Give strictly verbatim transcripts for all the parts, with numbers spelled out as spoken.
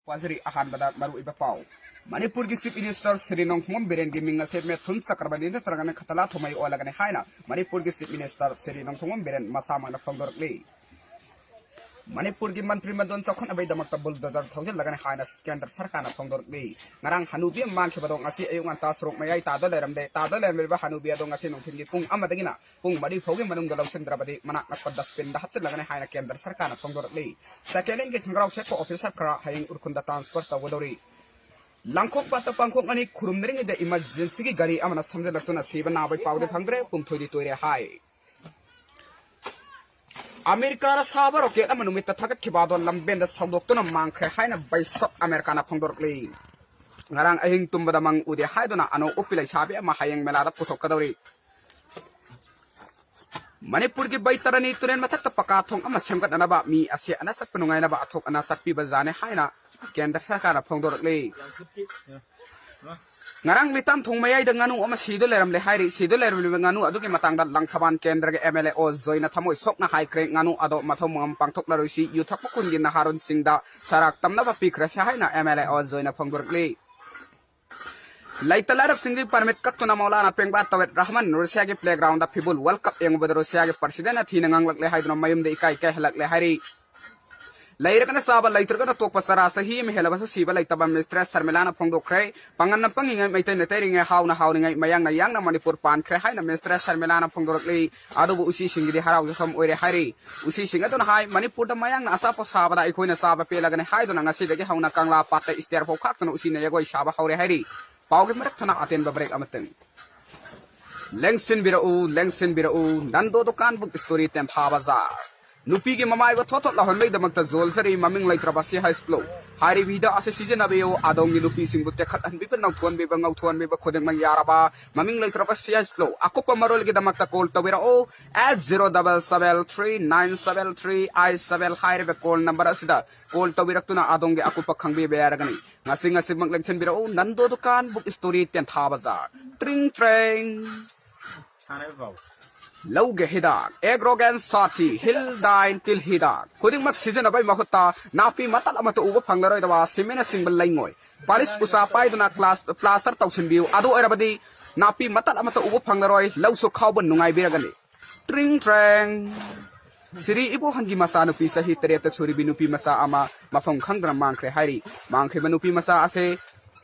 ꯄꯥꯖꯔꯤ꯫ ꯑꯍꯥꯟꯕꯗ ꯃꯔꯨꯑꯣꯏꯕ ꯄꯥꯎ꯫ ꯃꯅꯤꯄꯨꯔꯒꯤ Chief Minister ꯁ꯭ꯔꯤ ꯅꯣꯡꯊꯣꯝꯕꯝ ꯕꯤꯔꯦꯟꯒꯤ ꯃꯤꯡ ꯑꯁꯦ ꯃꯦꯊꯨꯟ ꯆꯀ꯭ꯔꯕꯔꯇꯤ ꯅꯠꯇ꯭ꯔꯒꯅ ꯈꯇꯂꯥ ꯊꯣꯃꯩ ꯑꯣꯜꯂꯒꯅꯤ ꯍꯥꯏꯅ ꯃꯅꯤꯄꯨꯔꯒꯤ Chief Minister ꯁ꯭ꯔꯤ ꯅꯣꯡꯊꯣꯝꯕꯝ ꯕꯤꯔꯦꯟ ꯃꯁꯥꯃꯛꯅ ꯐꯣꯡꯗꯣꯔꯛꯂꯤ꯫ ꯃꯅꯤꯄꯨꯔꯒꯤ ꯃꯟꯇ꯭ꯔꯤ ꯃꯟꯗꯜ ꯆꯥꯎꯈꯠꯅꯕꯒꯤꯗꯃꯛꯇ bulldozer ꯊꯧꯖꯤꯜꯂꯒꯅꯤ ꯍꯥꯏꯅ ꯀꯦꯟꯗ꯭ꯔ ꯁꯔꯀꯥꯔꯅ ꯐꯣꯡꯗꯣꯔꯛꯂꯤ꯫ ꯉꯔꯥꯡ ꯍꯅꯨꯕꯤ ꯑꯃ ꯃꯥꯡꯈꯤꯕꯗꯣ ꯉꯁꯤ ꯑꯌꯨꯛ ꯉꯟꯇꯥ ꯁꯣꯔꯣꯛ ꯃꯌꯥꯏ ꯇꯥꯗ ꯂꯩꯔꯝꯂꯦ꯫ ꯇꯥꯗ ꯂꯩꯔꯝꯂꯤꯕ ꯍꯅꯨꯕꯤ ꯑꯗꯣ ꯉꯁꯤ ꯅꯨꯡꯊꯤꯜꯒꯤ ꯄꯨꯡ ꯑꯃꯗꯒꯤꯅ ꯄꯨꯡ ꯃꯔꯤ ꯐꯥꯎꯒꯤ ꯃꯅꯨꯡꯗ ꯂꯧꯁꯤꯟꯗ꯭ꯔꯕꯗꯤ ꯃꯅꯥꯛ ꯅꯛꯄ dustbinꯗ ꯍꯥꯞꯆꯤꯜꯂꯒꯅꯤ ꯍꯥꯏꯅ ꯀꯦꯟꯗ꯭ꯔ ꯁꯔꯀꯥꯔꯅ ꯐꯣꯡꯗꯣꯔꯛꯂꯤ꯫ Second handꯒꯤ ꯈꯣꯡꯒ꯭ꯔꯥꯎ ꯁꯦꯠꯄ officer ꯈꯔ ꯍꯌꯦꯡ ꯎꯈ꯭ꯔꯨꯜꯗ transfer ꯇꯧꯒꯗꯧꯔꯤ꯫ ꯂꯥꯡꯈꯣꯛ ꯄꯥꯠꯇ ꯄꯥꯡꯈꯣꯛ ꯑꯅꯤ ꯈꯨꯔꯨꯝꯅꯔꯤꯉꯩꯗ emergencyꯒꯤ ꯒꯥꯔꯤ ꯑꯃꯅ ꯁꯝꯖꯜꯂꯛꯇꯨꯅ ꯁꯤꯕ ꯅꯥꯕꯒꯤ ꯄꯥꯎꯗꯤ ꯐꯪꯗ꯭ꯔꯦ꯫ ꯄꯨꯝꯊꯣꯏꯗꯤ ꯇꯣꯏꯔꯦ ꯍꯥꯏ꯫ ꯑꯃꯦꯔꯤꯀꯥꯅ ꯁꯥꯕ rocket ꯑꯃ ꯅꯨꯃꯤꯠꯇ ꯊꯥꯒꯠꯈꯤꯕ ꯑꯗꯣ ꯂꯝꯕꯦꯟꯗ ꯁꯧꯗꯣꯛꯇꯨꯅ ꯃꯥꯡꯈ꯭ꯔꯦ ꯍꯥꯏꯅ Voice of Americaꯅ ꯐꯣꯡꯗꯣꯔꯛꯂꯤ꯫ ꯉꯔꯥꯡ ꯑꯍꯤꯡ ꯇꯨꯝꯕꯗ ꯃꯪ ꯎꯗꯦ ꯍꯥꯏꯗꯨꯅ ꯑꯅꯧ ꯎꯞꯄꯤ ꯂꯩꯁꯥꯕꯤ ꯑꯃ ꯍꯌꯦꯡ ꯃꯦꯂꯥꯗ ꯄꯨꯊꯣꯛꯀꯗꯧꯔꯤ꯫ ꯃꯅꯤꯄꯨꯔꯒꯤ ꯕꯩꯇꯔꯅꯤ ꯇꯨꯔꯦꯜ ꯃꯊꯛꯇ ꯄꯀꯥ ꯊꯣꯡ ꯑꯃ ꯁꯦꯝꯒꯠꯅꯅꯕ ꯃꯤ ꯑꯁꯤ ꯑꯅꯥ ꯆꯠꯄ ꯅꯨꯡꯉꯥꯏꯅꯕ ꯑꯊꯣꯛ ꯑꯅꯥ ꯆꯠꯄꯤꯕꯖꯥꯠꯅꯤ ꯍꯥꯏꯅ ꯀꯦꯟꯗ꯭ꯔ ꯁꯔꯀꯥꯔꯅ ꯐꯣꯡꯗꯣꯔꯛꯂꯤ꯫ ꯉꯔꯥꯡ ꯂꯤꯇꯥꯟ ꯊꯣꯡ ꯃꯌꯥꯏꯗ ꯉꯥꯅꯨ ꯑꯃ ꯁꯤꯗꯨ ꯂꯩꯔꯝꯂꯦ ꯍꯥꯏꯔꯤ꯫ ꯁꯤꯗꯨ ꯂꯩꯔꯝꯂꯤꯕ ꯉꯥꯅꯨ ꯑꯗꯨꯒꯤ ꯃꯇꯥꯡꯗ ꯂꯪꯊꯕꯥꯜ ꯀꯦꯟꯗ꯭ꯔꯒꯤ MLA ꯑꯣ ꯖꯣꯏꯅ ꯊꯃꯣꯏ ꯁꯣꯛꯅ ꯍꯥꯏꯈ꯭ꯔꯦ, ꯉꯥꯅꯨ ꯑꯗꯣ ꯃꯊꯧ ꯃꯉꯝ ꯄꯥꯡꯊꯣꯛꯂꯔꯣꯏꯁꯤ, ꯌꯨ ꯊꯛꯄ ꯈꯨꯟꯒꯤ ꯅꯍꯥꯔꯣꯟꯁꯤꯡꯗ ꯆꯔꯥꯛ ꯇꯝꯅꯕ ꯄꯤꯈ꯭ꯔꯁꯤ ꯍꯥꯏꯅ MLA ꯑꯣ ꯖꯣꯏꯅ ꯐꯣꯡꯗꯣꯔꯛꯂꯤ꯫ ꯂꯩꯇ ꯂꯥꯏꯔꯕꯁꯤꯡꯒꯤ permit ꯀꯛꯇꯨꯅ ꯃꯧꯂꯥꯅꯥ ꯄꯦꯡꯕꯥ ꯇꯋꯦꯠ ꯔꯍꯃꯟ ꯔꯨꯁꯤꯌꯥꯒꯤ playgroundꯗ ꯐꯤꯕꯨꯜ World Cup ꯌꯦꯡꯉꯨꯕꯗ ꯔꯨꯁꯤꯌꯥꯒꯤ presidentꯅ ꯊꯤꯅ ꯉꯥꯡꯂꯛꯂꯦ ꯍꯥꯏꯗꯨꯅ ꯃꯌꯨꯝꯗ ꯏꯀꯥꯏ ꯏꯀꯥꯏ ꯍꯜꯂꯛꯂꯦ ꯍꯥꯏꯔꯤ꯫ ꯂꯩꯔꯒꯅ ꯆꯥꯕ, ꯂꯩꯇ꯭ꯔꯒꯅ ꯇꯣꯛꯄ ꯆꯔꯥ ꯆꯍꯤ ꯑꯃ ꯍꯦꯜꯂꯕꯁꯨ ꯁꯤꯕ ꯂꯩꯇꯕ mistress ꯁꯔꯃꯤꯂꯥꯅ ꯐꯣꯡꯗꯣꯛꯈ꯭ꯔꯦ꯫ ꯄꯥꯡꯒꯜꯅ ꯄꯪꯉꯤꯉꯩ, ꯃꯩꯇꯩꯅ ꯇꯩꯔꯤꯉꯩ, ꯍꯥꯎꯅ ꯍꯥꯎꯔꯤꯉꯩ, ꯃꯌꯥꯡꯅ ꯌꯥꯡꯅ ꯃꯅꯤꯄꯨꯔ ꯄꯥꯟꯈ꯭ꯔꯦ ꯍꯥꯏꯅ mistress ꯁꯔꯃꯤꯂꯥꯅ ꯐꯣꯡꯗꯣꯔꯛꯂꯤ꯫ ꯑꯗꯨꯕꯨ ꯎꯆꯤꯁꯤꯡꯒꯤꯗꯤ ꯍꯔꯥꯎ ꯌꯥꯐꯝ ꯑꯣꯏꯔꯦ ꯍꯥꯏꯔꯤ꯫ ꯎꯆꯤꯁꯤꯡ ꯑꯗꯨꯅ ꯍꯥꯏ, ꯃꯅꯤꯄꯨꯔꯗ ꯃꯌꯥꯡꯅ ꯑꯆꯥꯄꯣꯠ ꯁꯥꯕꯗ ꯑꯩꯈꯣꯏꯅ ꯆꯥꯕ ꯄꯦꯜꯂꯒꯅꯤ ꯍꯥꯏꯗꯨꯅ ꯉꯁꯤꯗꯒꯤ ꯍꯧꯅ ꯀꯪꯂꯥ ꯄꯥꯠꯇ stair ꯐꯥꯎ ꯈꯥꯛꯇꯨꯅ ꯎꯆꯤꯅ ꯖꯒꯣꯏ ꯁꯥꯕ ꯍꯧꯔꯦ ꯍꯥꯏꯔꯤ꯫ ꯄꯥꯎꯒꯤ ꯃꯔꯛ ꯊꯠꯅ ꯑꯇꯦꯟꯕ break ꯑꯃꯇꯪ꯫ ꯂꯦꯡꯁꯤꯟꯕꯤꯔꯛꯎ, ꯂꯦꯡꯁꯤꯟꯕꯤꯔꯛꯎ, ꯅꯟꯗꯣ ꯗꯨꯀꯥꯟ book story ꯇꯦꯟꯊꯥ ꯕꯖꯥꯔ꯫ ꯅꯨꯄꯤꯒꯤ ꯃꯃꯥꯏꯕꯨ ꯊꯣꯠ ꯊꯣꯠ ꯂꯥꯎꯍꯟꯕꯒꯤꯗꯃꯛꯇ ꯖꯣꯜꯖꯔꯤ ꯃꯃꯤꯡ ꯂꯩꯇ꯭ꯔꯕ ꯁꯤ ꯍꯩꯁ ꯄ꯭ꯂꯣ꯫ ꯍꯥꯏꯔꯤꯕ ꯍꯤꯗꯥꯛ ꯑꯁꯤ ꯁꯤꯖꯤꯟꯅꯕꯤꯌꯨ, ꯑꯗꯣꯝꯒꯤ ꯅꯨꯄꯤꯁꯤꯡꯕꯨ ꯇꯦꯛꯈꯠꯍꯟꯕꯤꯕ, ꯅꯧꯊꯣꯛꯍꯟꯕꯤꯕ, ꯉꯧꯊꯣꯛꯍꯟꯕꯤꯕ ꯈꯨꯗꯤꯡꯃꯛ ꯌꯥꯔꯕ ꯃꯃꯤꯡ ꯂꯩꯇ꯭ꯔꯕ ꯁꯤ ꯍꯩꯁ ꯄ꯭ꯂꯣ꯫ ꯑꯀꯨꯞꯄ ꯃꯔꯣꯜꯒꯤꯗꯃꯛꯇ call ꯇꯧꯕꯤꯔꯛꯎ at zero double seven three nine seven three eight seven ꯍꯥꯏꯔꯤꯕ call number ꯑꯁꯤꯗ call ꯇꯧꯕꯤꯔꯛꯇꯨꯅ ꯑꯗꯣꯝꯒꯤ ꯑꯀꯨꯞꯄ ꯈꯪꯕꯤꯕ ꯌꯥꯔꯒꯅꯤ꯫ ꯉꯁꯤ ꯉꯁꯤꯃꯛ ꯂꯦꯡꯁꯤꯟꯕꯤꯔꯛꯎ, ꯅꯟꯗꯣ ꯗꯨꯀꯥꯟ book story ꯇꯦꯟꯊꯥ ꯕꯖꯥꯔ꯫ ꯇ꯭ꯔꯤꯡ ꯇ꯭ꯔꯦꯡ꯫ ꯁꯥꯟꯅꯕ ꯄꯥꯎ꯫ ꯂꯧꯒꯤ ꯍꯤꯗꯥꯛ ꯑꯦꯒ꯭ꯔꯣꯒꯦꯟ ꯁꯥꯊꯤ ꯍꯤꯜ ꯗꯥꯏꯟ ꯇꯤꯜ ꯍꯤꯗꯥꯛ ꯈꯨꯗꯤꯡꯃꯛ ꯁꯤꯖꯤꯟꯅꯕꯒꯤ ꯃꯍꯨꯠꯇ ꯅꯥꯄꯤ ꯃꯇꯠ ꯑꯃꯠꯇ ꯎꯕ ꯐꯪꯂꯔꯣꯏꯗꯕ ꯁꯤꯃꯦꯟꯅꯆꯤꯡꯕ ꯂꯩꯉꯣꯏ, ꯄꯥꯂꯤꯁ ꯎꯁꯥ ꯄꯥꯏꯗꯨꯅ ꯀ꯭ꯂꯥꯁ ꯄ꯭ꯂꯥꯁꯇꯔ ꯇꯧꯁꯤꯟꯕꯤꯌꯨ꯫ ꯑꯗꯨ ꯑꯣꯏꯔꯕꯗꯤ ꯅꯥꯄꯤ ꯃꯇꯠ ꯑꯃꯠꯇ ꯎꯕ ꯐꯪꯂꯔꯣꯏ, ꯂꯧꯁꯨ ꯈꯥꯎꯕ ꯅꯨꯡꯉꯥꯏꯕꯤꯔꯒꯅꯤ꯫ ꯇ꯭ꯔꯤꯡ ꯇ꯭ꯔꯦꯡ꯫ ꯁꯤꯔꯤ ꯏꯕꯣꯍꯟꯒꯤ ꯃꯆꯥꯅꯨꯄꯤ ꯆꯍꯤ ꯇꯔꯦꯠꯇ ꯁꯨꯔꯤꯕꯤ ꯅꯨꯄꯤ ꯃꯆꯥ ꯑꯃ ꯃꯐꯝ ꯈꯪꯗꯅ ꯃꯥꯡꯈ꯭ꯔꯦ ꯍꯥꯏꯔꯤ꯫ ꯃꯥꯡꯈ꯭ꯔꯤꯕ ꯅꯨꯄꯤ ꯃꯆꯥ ꯑꯁꯦ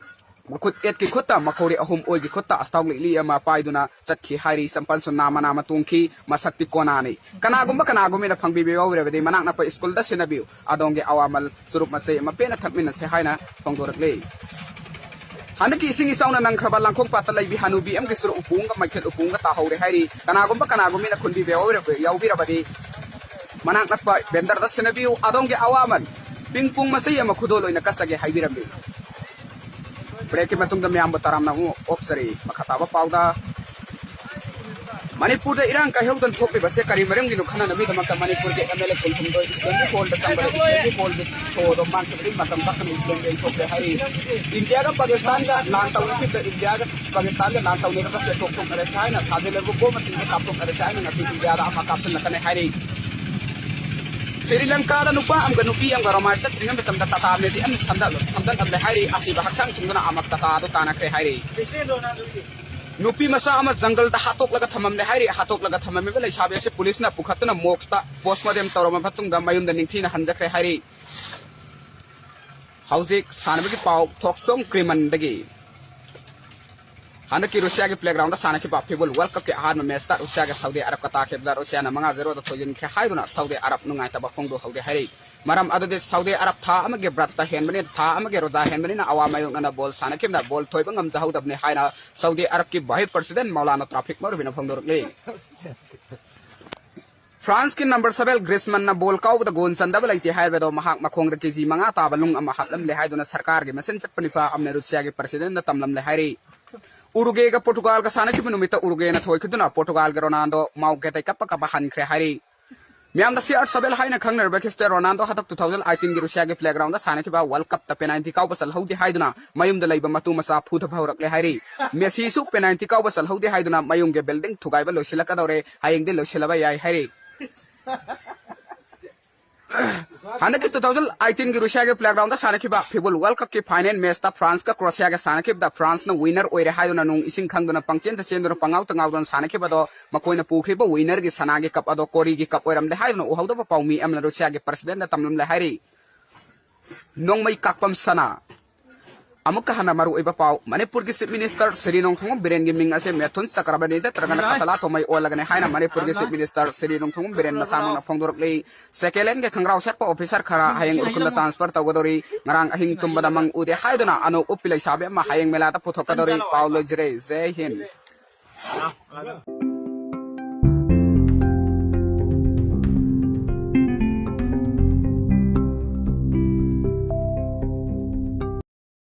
ꯃꯈꯨꯠ ꯌꯦꯠꯀꯤ ꯈꯨꯠꯇ ꯃꯈꯧꯔꯤ ꯑꯍꯨꯝ, ꯑꯣꯏꯒꯤ ꯈꯨꯠꯇ ꯑꯁꯇꯥꯎ ꯂꯤꯛꯂꯤ ꯑꯃ ꯄꯥꯏꯗꯨꯅ ꯆꯠꯈꯤ ꯍꯥꯏꯔꯤ꯫ ꯆꯝꯄꯜꯁꯨ ꯅꯥꯝꯃ ꯅꯥꯝꯃ ꯇꯣꯡꯈꯤ꯫ ꯃꯁꯛꯇꯤ ꯀꯣꯅꯥꯅꯤ꯫ ꯀꯅꯥꯒꯨꯝꯕ ꯀꯅꯥꯒꯨꯝꯕꯅ ꯐꯪꯕꯤꯕ ꯌꯥꯎꯕꯤꯔꯕꯗꯤ ꯃꯅꯥꯛ ꯅꯛꯄ ꯁ꯭ꯀꯨꯜꯗ ꯁꯤꯟꯅꯕꯤꯌꯨ꯫ ꯑꯗꯣꯝꯒꯤ ꯑꯋꯥꯃꯜ ꯆꯨꯔꯨꯞ ꯃꯆꯩ ꯑꯃ ꯄꯦꯟꯅ ꯊꯛꯃꯤꯟꯅꯁꯦ ꯍꯥꯏꯅ ꯐꯣꯡꯗꯣꯔꯛꯂꯤ꯫ ꯍꯟꯗꯛꯀꯤ ꯏꯁꯤꯡ ꯏꯆꯥꯎꯅ ꯅꯪꯈ꯭ꯔꯕ ꯂꯥꯡꯈꯣꯡ ꯄꯥꯠꯇ ꯂꯩꯕꯤ ꯍꯅꯨꯕꯤ ꯑꯃꯒꯤ ꯆꯨꯔꯨꯞ ꯎꯄꯨ ꯑꯃꯒ ꯃꯩꯈꯦꯠ ꯎꯄꯨ ꯑꯃꯒ ꯇꯥꯍꯧꯔꯦ ꯍꯥꯏꯔꯤ꯫ ꯀꯅꯥꯒꯨꯝꯕ ꯀꯅꯥꯒꯨꯝꯕꯅ ꯈꯨꯟꯕꯤꯕ ꯌꯥꯎꯕꯤꯔꯕ-, ꯌꯥꯎꯕꯤꯔꯕꯗꯤ ꯃꯅꯥꯛ ꯅꯛꯄ ꯚꯦꯟꯗꯔꯗ ꯁꯤꯟꯅꯕꯤꯌꯨ꯫ ꯑꯗꯣꯝꯒꯤ ꯑꯋꯥꯃꯜ ꯄꯤꯡ ꯄꯣꯡ ꯃꯆꯩ ꯑꯃ ꯈꯨꯗꯣꯜ ꯑꯣꯏꯅ ꯀꯠꯆꯒꯦ ꯍꯥꯏꯕꯤꯔꯝꯃꯤ꯫ ꯕ꯭ꯔꯦꯛꯀꯤ ꯃꯇꯨꯡꯗ ꯃꯌꯥꯝꯕꯨ ꯇꯔꯥꯝꯅ ꯑꯃꯨꯛ ꯑꯣꯛꯆꯔꯤ꯫ ꯃꯈꯥ ꯇꯥꯕ ꯄꯥꯎꯗ, ꯃꯅꯤꯄꯨꯔꯗ ꯏꯔꯥꯡ ꯀꯥꯏꯍꯧꯗꯅ ꯊꯣꯛꯂꯤꯕꯁꯦ ꯀꯔꯤ ꯃꯔꯝꯒꯤꯅꯣ ꯈꯟꯅꯅꯕꯒꯤꯗꯃꯛꯇ ꯃꯅꯤꯄꯨꯔꯒꯤ ꯑꯦꯝ ꯑꯦꯜ ꯑꯦ ꯀꯨꯟꯍꯨꯝꯗꯣꯏ ꯏꯁꯂꯦꯝꯒꯤ ꯍꯣꯜꯗ ꯆꯪꯕꯗ ꯏꯁꯂꯦꯝꯒꯤ ꯍꯣꯜꯒꯤ ꯁꯣꯗꯣ ꯃꯥꯡꯈꯤꯕꯗꯒꯤ ꯃꯇꯝ ꯀꯛꯇꯅ ꯏꯁꯂꯦꯝꯗ ꯌꯩꯊꯣꯛꯈ꯭ꯔꯦ ꯍꯥꯏꯔꯤ꯫ ꯏꯟꯗꯤꯌꯥꯒ ꯄꯥꯀꯤꯁꯇꯥꯟꯒ ꯂꯥꯟ ꯇꯧꯅꯈꯤꯕꯗ ꯏꯟꯗꯤꯌꯥꯒ ꯄꯥꯀꯤꯁꯇꯥꯟꯒ ꯂꯥꯟ ꯇꯧꯅꯔꯒ ꯆꯦꯟꯊꯣꯛꯊꯣꯛꯅꯔꯁꯦ ꯍꯥꯏꯅ ꯁꯥꯖꯤꯜꯂꯕ ꯕꯣꯝ ꯑꯁꯤꯡꯁꯦ ꯀꯥꯞꯊꯣꯛꯅꯔꯁꯦ ꯍꯥꯏꯅ ꯉꯁꯤ ꯏꯟꯗꯤꯌꯥꯗ ꯑꯃ ꯀꯥꯞꯁꯤꯜꯂꯛꯀꯅꯤ ꯍꯥꯏꯔꯤ꯫ ꯁ꯭ꯔꯤ ꯂꯪꯀꯥꯗ ꯅꯨꯄꯥ ꯑꯃꯒ ꯅꯨꯄꯤ ꯑꯃꯒ ꯔꯣꯃꯥꯟꯁ ꯆꯠꯇ꯭ꯔꯤꯉꯩ ꯃꯇꯝꯗ ꯇꯥꯇꯥ ꯃꯦꯖꯤꯛ ꯑꯃ ꯁꯝꯗ-, ꯁꯝꯗꯠꯂꯝꯂꯦ ꯍꯥꯏꯔꯤ꯫ ꯑꯁꯤꯕ ꯍꯛꯆꯥꯡ ꯁꯤꯡꯗꯨꯅ ꯑꯃꯛ ꯇꯥꯇꯥ ꯑꯗꯨ ꯇꯥꯟꯅꯈ꯭ꯔꯦ ꯍꯥꯏꯔꯤ꯫ ꯅꯨꯄꯤ ꯃꯆꯥ ꯑꯃ ꯖꯪꯒꯜꯗ ꯍꯥꯠꯇꯣꯛꯂꯒ ꯊꯝꯃꯝꯂꯦ ꯍꯥꯏꯔꯤ꯫ ꯍꯥꯠꯇꯣꯛꯂꯒ ꯊꯝꯃꯝꯃꯤꯕ ꯂꯩꯁꯥꯕꯤ ꯑꯁꯤ ꯄꯨꯂꯤꯁꯅ ꯄꯨꯈꯠꯇꯨꯅ ꯃꯣꯛꯁꯇ ꯄꯣꯁꯃꯣꯔꯇꯦꯝ ꯇꯧꯔꯕ ꯃꯇꯨꯡꯗ ꯃꯌꯨꯝꯗ ꯅꯤꯡꯊꯤꯅ ꯍꯟꯖꯈ꯭ꯔꯦ ꯍꯥꯏꯔꯤ꯫ ꯍꯧꯖꯤꯛ ꯁꯥꯟꯅꯕꯒꯤ ꯄꯥꯎ ꯊꯣꯛꯆꯣꯝ ꯀ꯭ꯔꯤꯃꯟꯗꯒꯤ꯫ ꯍꯟꯗꯛꯀꯤ ꯔꯨꯁꯤꯌꯥꯒꯤ ꯄ꯭ꯂꯦꯒ꯭ꯔꯥꯎꯟꯗ ꯁꯥꯟꯅꯈꯤꯕ ꯐꯤꯐꯥ ꯋꯥꯔꯜ ꯀꯞꯀꯤ ꯑꯍꯥꯟꯕ ꯃꯦꯆꯇ ꯔꯨꯁꯤꯌꯥꯒ ꯁꯥꯎꯗꯤ ꯑꯔꯕꯀ ꯇꯥꯈꯤꯕꯗ ꯔꯨꯁꯤꯌꯥꯅ ꯃꯉꯥ ꯖꯦꯔꯣꯗ ꯊꯣꯏꯖꯤꯟꯈ꯭ꯔꯦ ꯍꯥꯏꯗꯨꯅ ꯁꯥꯎꯗꯤ ꯑꯔꯕ ꯅꯨꯡꯉꯥꯏꯇꯕ ꯐꯣꯡꯗꯣꯛꯍꯧꯗꯦ ꯍꯥꯏꯔꯤ꯫ ꯃꯔꯝ ꯑꯗꯨꯗꯤ ꯁꯥꯎꯗꯤ ꯑꯔꯕ ꯊꯥ ꯑꯃꯒꯤ ꯕ꯭ꯔꯠꯇ ꯍꯦꯟꯕꯅꯤ, ꯊꯥ ꯑꯃꯒꯤ ꯔꯣꯖꯥ ꯍꯦꯟꯕꯅꯤꯅ ꯑꯋꯥ ꯃꯥꯌꯣꯛꯅꯅ ꯕꯣꯜ ꯁꯥꯟꯅꯈꯤꯕꯅ ꯕꯣꯜ ꯊꯣꯏꯕ ꯉꯝꯖꯍꯧꯗꯕꯅꯤ ꯍꯥꯏꯅ Saudi ꯑꯔꯕꯀꯤ vice president Maulana traffic ꯃꯔꯨꯕꯤꯅ ꯐꯣꯡꯗꯣꯔꯛꯂꯤ꯫ ꯐ꯭ꯔꯥꯟꯁꯀꯤ ꯅꯝꯕꯔ ꯁꯚꯦꯟ ꯒ꯭ꯔꯤꯁꯃꯟꯅ ꯕꯣꯜ ꯀꯥꯎꯕꯗ ꯒꯣꯜ ꯆꯟꯗꯕ ꯂꯩꯇꯦ ꯍꯥꯏꯕꯗꯣ ꯃꯍꯥꯛ ꯃꯈꯣꯡꯗ ꯀꯦꯖꯤ ꯃꯉꯥ ꯇꯥꯕ ꯅꯨꯡ ꯑꯃ ꯍꯥꯞꯂꯝꯂꯦ ꯍꯥꯏꯗꯨꯅ ꯁꯔꯀꯥꯔꯒꯤ ꯃꯆꯤꯟ ꯆꯠꯄ ꯅꯨꯄꯥ ꯑꯃꯅ ꯔꯨꯁꯤꯌꯥꯒꯤ ꯄ꯭ꯔꯁꯤꯗꯦꯟꯗ ꯇꯝꯂꯝꯂꯦ ꯍꯥꯏꯔꯤ꯫ ꯎꯔꯨꯒꯦꯒ ꯄꯣꯔꯇꯨꯒꯥꯜꯒ ꯁꯥꯟꯅꯈꯤꯕ ꯅꯨꯃꯤꯠꯇ ꯎꯔꯨꯒꯦꯅ ꯊꯣꯏꯈꯤꯗꯨꯅ ꯄꯣꯔꯇꯨꯒꯥꯜꯒꯤ ꯔꯣꯅꯥꯜꯗꯣ ꯃꯥꯎꯒꯦꯇꯩ ꯀꯞꯄ ꯀꯞꯄ ꯍꯟꯈ꯭ꯔꯦ ꯍꯥꯏꯔꯤ꯫ ꯃꯤꯌꯥꯝꯗ ꯁꯤ ꯑꯥꯔ ꯁꯚꯦꯟ ꯍꯥꯏꯅ ꯈꯪꯅꯔꯕ ꯈ꯭ꯔꯤꯁꯇꯤꯌꯥꯅꯣ ꯔꯣꯅꯥꯜꯗꯣ ꯍꯟꯗꯛ two thousand eighteenꯒꯤ ꯔꯨꯁꯤꯌꯥꯒꯤ playgroundꯗ ꯁꯥꯟꯅꯈꯤꯕ World Cupꯇ penalty ꯀꯥꯎꯕ ꯆꯜꯍꯧꯗꯦ ꯍꯥꯏꯗꯨꯅ ꯃꯌꯨꯝꯗ ꯂꯩꯕ ꯃꯇꯨ ꯃꯆꯥ ꯐꯨꯊꯕ ꯍꯧꯔꯛꯂꯦ ꯍꯥꯏꯔꯤ꯫ ꯃꯦꯁꯤꯁꯨ penalty ꯀꯥꯎꯕ ꯆꯜꯍꯧꯗꯦ ꯍꯥꯏꯗꯨꯅ ꯃꯌꯨꯝꯒꯤ building ꯊꯨꯒꯥꯏꯕ ꯂꯣꯏꯁꯤꯜꯂꯛꯀꯗꯧꯔꯦ, ꯍꯌꯦꯡꯗꯤ ꯂꯣꯏꯁꯤꯜꯂꯕ ꯌꯥꯏ ꯍꯥꯏꯔꯤ꯫ ꯍꯟꯗꯛꯀꯤ two thousand eighteenꯒꯤ ꯔꯨꯁꯤꯌꯥꯒꯤ playgroundꯗ ꯁꯥꯟꯅꯈꯤꯕ FIFA World Cupꯀꯤ final matchꯇ Franceꯀ Croatiaꯒ ꯁꯥꯟꯅꯈꯤꯕꯗ Franceꯅ winner ꯑꯣꯏꯔꯦ ꯍꯥꯏꯗꯨꯅ ꯅꯨꯡ ꯏꯁꯤꯡ ꯈꯪꯗꯨꯅ ꯄꯪꯆꯦꯟꯗ ꯆꯦꯟꯗꯨꯅ ꯄꯪꯉꯥꯎꯇ ꯉꯥꯎꯗꯨꯅ ꯁꯥꯟꯅꯈꯤꯕꯗꯣ ꯃꯈꯣꯏꯅ ꯄꯨꯈ꯭ꯔꯤꯕ winnerꯒꯤ ꯁꯅꯥꯒꯤ cup ꯑꯗꯣ ꯀꯣꯔꯤꯒꯤ cup ꯑꯣꯏꯔꯝꯂꯦ ꯍꯥꯏꯗꯨꯅ ꯎꯍꯧꯗꯕ ꯄꯥꯎꯃꯤ ꯑꯃꯅ ꯔꯨꯁꯤꯌꯥꯒꯤ presidentꯗ ꯇꯝꯂꯝꯂꯦ ꯍꯥꯏꯔꯤ꯫ ꯅꯣꯡꯃꯩ ꯀꯥꯞꯄꯝ ꯁꯅꯥ꯫ ꯑꯃꯨꯛꯀ ꯍꯟꯅ ꯃꯔꯨꯑꯣꯏꯕ ꯄꯥꯎ, ꯃꯅꯤꯄꯨꯔꯒꯤ Chief Minister ꯁ꯭ꯔꯤ ꯅꯣꯡꯊꯣꯝꯕꯝ ꯕꯤꯔꯦꯟꯒꯤ ꯃꯤꯡ ꯑꯁꯦ ꯃꯦꯊꯨꯟ ꯆꯀ꯭ꯔꯕꯅꯤ ꯅꯠꯇ꯭ꯔꯒꯅ ꯀꯇꯂꯥ ꯊꯣꯃꯩ ꯑꯣꯜꯂꯒꯅꯤ ꯍꯥꯏꯅ ꯃꯅꯤꯄꯨꯔꯒꯤ Chief Minister Shri Nongthombam Biren ꯃꯁꯥꯃꯛꯅ ꯐꯣꯡꯗꯣꯔꯛꯂꯤ꯫ Second lineꯒꯤ ꯈꯪꯒ꯭ꯔꯥꯎ ꯁꯦꯠꯄ officer ꯈꯔ ꯍꯌꯦꯡ ꯎꯈ꯭ꯔꯨꯜꯗ transfer ꯇꯧꯒꯗꯧꯔꯤ꯫ ꯉꯔꯥꯡ ꯑꯍꯤꯡ ꯇꯨꯝꯕꯗ ꯃꯪ ꯎꯗꯦ ꯍꯥꯏꯗꯨꯅ ꯑꯅꯣꯛ ꯎꯞꯄꯤ ꯂꯩꯁꯥꯕꯤ ꯑꯃ ꯍꯌꯦꯡ ꯃꯦꯂꯥꯗ ꯄꯨꯊꯣꯛꯀꯗꯧꯔꯤ꯫ ꯄꯥꯎ ꯂꯣꯏꯖꯔꯦ꯫ ꯖꯩ ꯍꯤꯟꯗ꯫